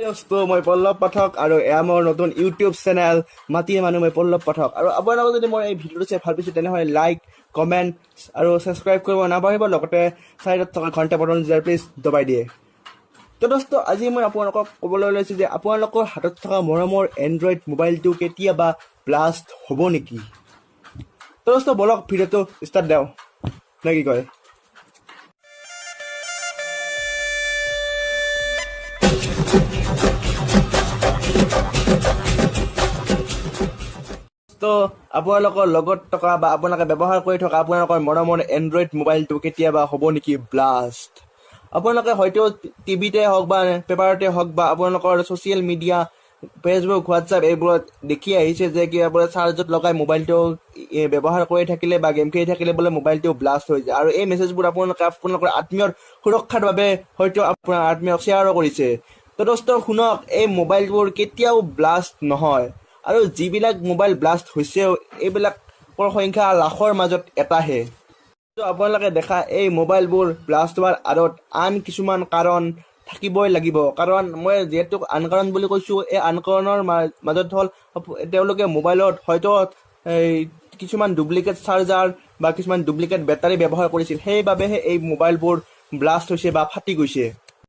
দোস্ত, মই পল্লৱ পাঠক আৰু এয়া মোৰ নতুন ইউটিউব চেনেল মাটিৰ মানুহ। মই পল্লৱ পাঠক আৰু আপোনালোকে যদি মোৰ এই ভিডিঅ'টো চাই ভাল পাইছে, তেনেহ'লে লাইক, কমেণ্ট আৰু ছাবস্ক্ৰাইব কৰিব নাপাহৰিব। লগতে ছাইডত থকা ঘণ্টা বটন প্লিজ দবাই দিয়ে। তো দোস্ত, আজি মই আপোনালোকক ক'বলৈ লৈছোঁ যে আপোনালোকৰ হাতত থকা মৰমৰ এণ্ড্ৰইড মোবাইলটো কেতিয়াবা ব্লাষ্ট হ'ব নেকি? তো দোস্ত, বলক, ভিডিঅ'টো ষ্টাৰ্ট দিওঁ নে কি কয়? তো আপোনালোকৰ লগত থকা বা আপোনালোকে ব্যৱহাৰ কৰি থকা আপোনালোকৰ মৰমৰ এণ্ড্ৰইড মোবাইলটো কেতিয়াবা হ'ব নেকি ব্লাষ্ট? আপোনালোকে হয়তো টিভিতে হওক বা পেপাৰতে হওক বা আপোনালোকৰ ছ'চিয়েল মিডিয়া, ফেচবুক, হোৱাটছআপ এইবোৰত দেখি আহিছে যে কিবা বোলে চাৰ্জত লগাই মোবাইলটো ব্যৱহাৰ কৰি থাকিলে বা গেম খেলি থাকিলে বোলে মোবাইলটো ব্লাষ্ট হৈ যায়। আৰু এই মেছেজবোৰ আপোনালোকে আপোনালোকৰ আত্মীয়ৰ সুৰক্ষাৰ বাবে হয়তো আপোনাৰ আত্মীয়ক শ্বেয়াৰো কৰিছে। তো দোস্ত, শুনক, এই মোবাইলবোৰ কেতিয়াও ব্লাষ্ট নহয় আৰু যিবিলাক মোবাইল ব্লাষ্ট হৈছেও, এইবিলাকৰ সংখ্যা লাখৰ মাজত এটাহে। তো আপোনালোকে দেখা এই মোবাইলবোৰ ব্লাষ্ট হোৱাৰ আঁৰত আন কিছুমান কাৰণ থাকিবই লাগিব। কাৰণ মই যিহেতু আন কাৰণ বুলি কৈছোঁ, এই আন কাৰণৰ মাজত হ'ল তেওঁলোকে মোবাইলত হয়তো এই কিছুমান ডুপ্লিকেট চাৰ্জাৰ বা কিছুমান ডুপ্লিকেট বেটাৰী ব্যৱহাৰ কৰিছিল, সেইবাবেহে এই মোবাইলবোৰ ব্লাষ্ট হৈছে বা ফাটি গৈছে।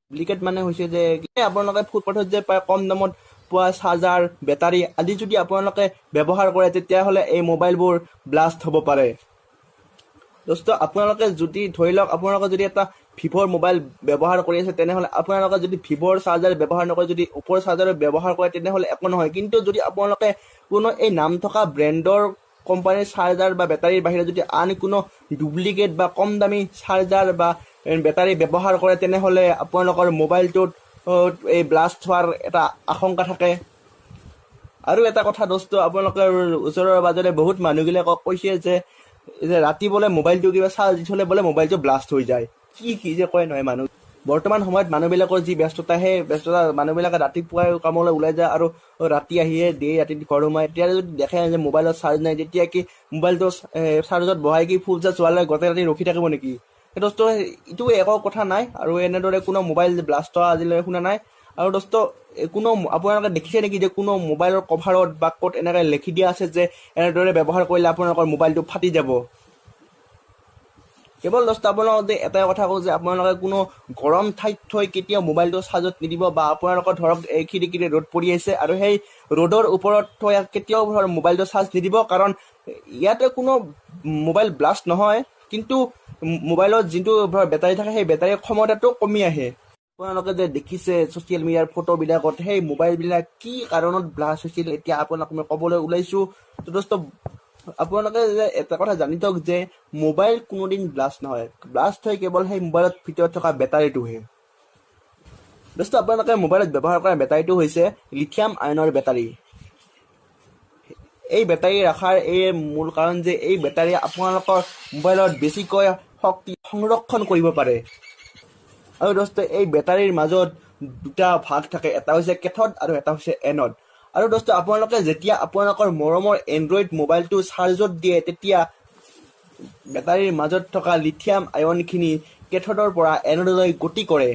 ডুপ্লিকেট মানে হৈছে যে আপোনালোকে ফুটপাথত যে পায় কম দামত পোৱা চাৰ্জাৰ, বেটাৰী আদি যদি আপোনালোকে ব্যৱহাৰ কৰে, তেতিয়াহ'লে এই মোবাইলবোৰ ব্লাষ্ট হ'ব পাৰে। দোস্ত, আপোনালোকে যদি ধৰি লওক আপোনালোকে যদি এটা ভিভ'ৰ মোবাইল ব্যৱহাৰ কৰি আছে, তেনেহ'লে আপোনালোকে যদি ভিভ'ৰ চাৰ্জাৰ ব্যৱহাৰ নকৰে, যদি অ'প'ৰ চাৰ্জাৰ ব্যৱহাৰ কৰে, তেনেহ'লে একো নহয়। কিন্তু যদি আপোনালোকে কোনো এই নাম থকা ব্ৰেণ্ডৰ কোম্পানীৰ চাৰ্জাৰ বা বেটাৰীৰ বাহিৰে যদি আন কোনো ডুপ্লিকেট বা কম দামী চাৰ্জাৰ বা বেটাৰী ব্যৱহাৰ কৰে, তেনেহ'লে আপোনালোকৰ মোবাইলটোত এই ব্লাষ্ট হোৱাৰ এটা আশংকা থাকে। আৰু এটা কথা দোস্ত, আপোনালোকৰ ওচৰৰ পাজৰে বহুত মানুহবিলাকক কৈছে যে ৰাতি বোলে মোবাইলটো কিবা চাৰ্জ দি থ'লে বোলে মোবাইলটো ব্লাষ্ট হৈ যায়। কি কি যে কয় নহয় মানুহ! বৰ্তমান সময়ত মানুহবিলাকৰ যি ব্যস্ততা, সেই ব্যস্ততা, মানুহবিলাকে ৰাতিপুৱাই কামলৈ ওলাই যায় আৰু ৰাতি আহিয়ে দিয়ে ৰাতি ঘৰ সোমায়। তেতিয়া যদি দেখে যে মোবাইলত চাৰ্জ নাই, তেতিয়া কি মোবাইলটো চাৰ্জত বহাই কি ফুল চাৰ্জ হোৱালৈ গোটেই ৰাতি ৰখি থাকিব নেকি? সেই দোস্ত, এইটো একো কথা নাই। আৰু এনেদৰে কোনো মোবাইল ব্লাষ্ট হোৱা আজিলৈকে শুনা নাই। আৰু দোস্ত, কোনো আপোনালোকে দেখিছে নেকি যে কোনো মোবাইলৰ কভাৰত বা ক'ত এনেকৈ লিখি দিয়া আছে যে এনেদৰে ব্যৱহাৰ কৰিলে আপোনালোকৰ মোবাইলটো ফাটি যাব? কেৱল দোস্ত, আপোনালোকক যে এটাই কথা কওঁ যে আপোনালোকে কোনো গৰম ঠাইত থৈ কেতিয়াও মোবাইলটো চাৰ্জত নিদিব। বা আপোনালোকৰ ধৰক এই খিৰিকীৰে ৰ'দ পৰি আছে আৰু সেই ৰ'দৰ ওপৰত থৈ কেতিয়াও ধৰক মোবাইলটো চাৰ্জ নিদিব। কাৰণ ইয়াতে কোনো মোবাইল ব্লাষ্ট নহয়, কিন্তু মোবাইলত যিটো ধৰক বেটাৰী থাকে, সেই বেটাৰীৰ ক্ষমতাটো কমি আহে। আপোনালোকে যে দেখিছে ছ'চিয়েল মিডিয়াৰ ফটোবিলাকত, সেই মোবাইলবিলাক কি কাৰণত ব্লাষ্ট হৈছিল, এতিয়া আপোনাক মই ক'বলৈ ওলাইছোঁ। তো দোস্ত, আপোনালোকে যে এটা কথা জানি থওক যে মোবাইল কোনোদিন ব্লাষ্ট নহয়। ব্লাষ্ট হয় কেৱল সেই মোবাইলত ভিতৰত থকা বেটাৰীটোহে। দোস্ত, আপোনালোকে মোবাইলত ব্যৱহাৰ কৰা বেটাৰীটো হৈছে লিথিয়াম আয়নৰ বেটাৰী। এই বেটাৰী ৰখাৰ এই মূল কাৰণ যে এই বেটাৰী আপোনালোকৰ মোবাইলত বেছিকৈ শক্তি সংৰক্ষণ কৰিব পাৰে। আৰু দোস্ত, এই বেটাৰীৰ মাজত দুটা ভাগ থাকে, এটা হৈছে কেথড আৰু এটা হৈছে এনড। আৰু দোস্ত, আপোনালোকে যেতিয়া আপোনালোকৰ মৰমৰ এণ্ড্ৰইড মোবাইলটো চাৰ্জত দিয়ে, তেতিয়া বেটাৰীৰ মাজত থকা লিথিয়াম আয়নখিনি কেথডৰ পৰা এনডলৈ গতি কৰে।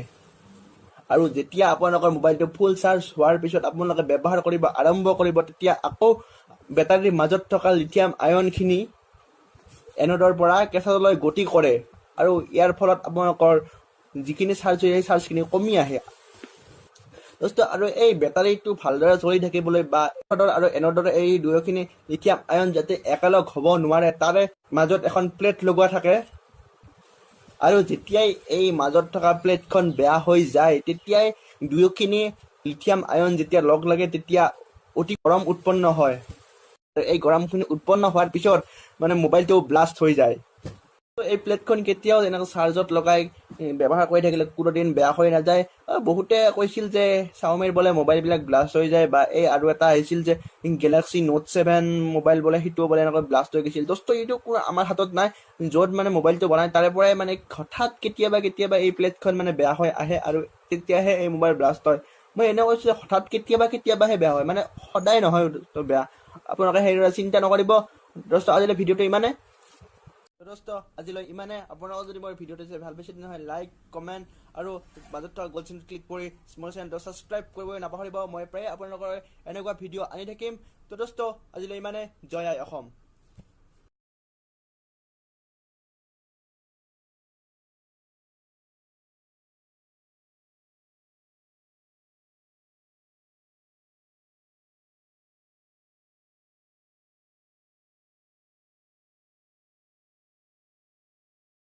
আৰু যেতিয়া আপোনালোকৰ মোবাইলটো ফুল চাৰ্জ হোৱাৰ পিছত আপোনালোকে ব্যৱহাৰ কৰিব আৰম্ভ কৰিব, তেতিয়া আকৌ বেটাৰীৰ মাজত থকা লিথিয়াম আয়নখিনি এনডৰ পৰা কেথডলৈ গতি কৰে আৰু ইয়াৰ ফলত আপোনালোকৰ যিখিনি চাৰ্জ হয়, সেই চাৰ্জখিনি কমি আহে। দোস্ত, আৰু এই বেটাৰীটো ভালদৰে চলি থাকিবলৈ বা কেথডৰ আৰু এনডৰ এই দুয়োখিনি লিথিয়াম আয়ন যাতে একেলগ হ'ব নোৱাৰে, তাৰে মাজত এখন প্লেট লগোৱা থাকে। আৰু যেতিয়াই এই মাজত থকা প্লেটখন বেয়া হৈ যায়, তেতিয়াই দুয়োখিনি লিথিয়াম আয়ন যেতিয়া লগ লাগে, তেতিয়া অতি গৰম উৎপন্ন হয়। এই গৰমখিনি উৎপন্ন হোৱাৰ পিছত মানে মোবাইলটো ব্লাষ্ট হৈ যায়। এই প্লেটখন কেতিয়াও এনেকৈ চাৰ্জত লগাই ব্যৱহাৰ কৰি থাকিলে কোনোদিন বেয়া হৈ নাযায়। বহুতে কৈছিল যে চাওমিৰ বোলে মোবাইলবিলাক ব্লাষ্ট হৈ যায় বা এই আৰু এটা আহিছিল যে গেলেক্সি নোট 7 মোবাইল বোলে, সেইটো বোলে এনেকৈ ব্লাষ্ট হৈ গৈছিল। দোস্ত, এইটো কোনো আমাৰ হাতত নাই। য'ত মানে মোবাইলটো বনায়, তাৰে পৰাই মানে হঠাৎ কেতিয়াবা কেতিয়াবা এই প্লেটখন মানে বেয়া হৈ আহে আৰু তেতিয়াহে এই মোবাইল ব্লাষ্ট হয়। মই এনে কৈছোঁ যে হঠাৎ কেতিয়াবা কেতিয়াবাহে বেয়া হয়, মানে সদায় নহয় বেয়া। আপোনালোকে সেইদৰে চিন্তা নকৰিব। দোস্ত, আজিলৈ ভিডিঅ'টো ইমানে। তো দোস্ত, আজিলৈ ইমানে। আপোনালোকৰ যদি মোৰ ভিডিঅ'টো চাই ভাল পাইছে, তেনেহ'লে লাইক, কমেণ্ট আৰু মাজত থকা গ'ল চিনটো ক্লিক কৰি মোৰ চেনেলটো ছাবস্ক্ৰাইব কৰিবলৈ নাপাহৰিব। মই প্ৰায়ে আপোনালোকৰ এনেকুৱা ভিডিঅ' আনি থাকিম। তো দোস্ত, আজিলৈ ইমানে। জয় আই অসম।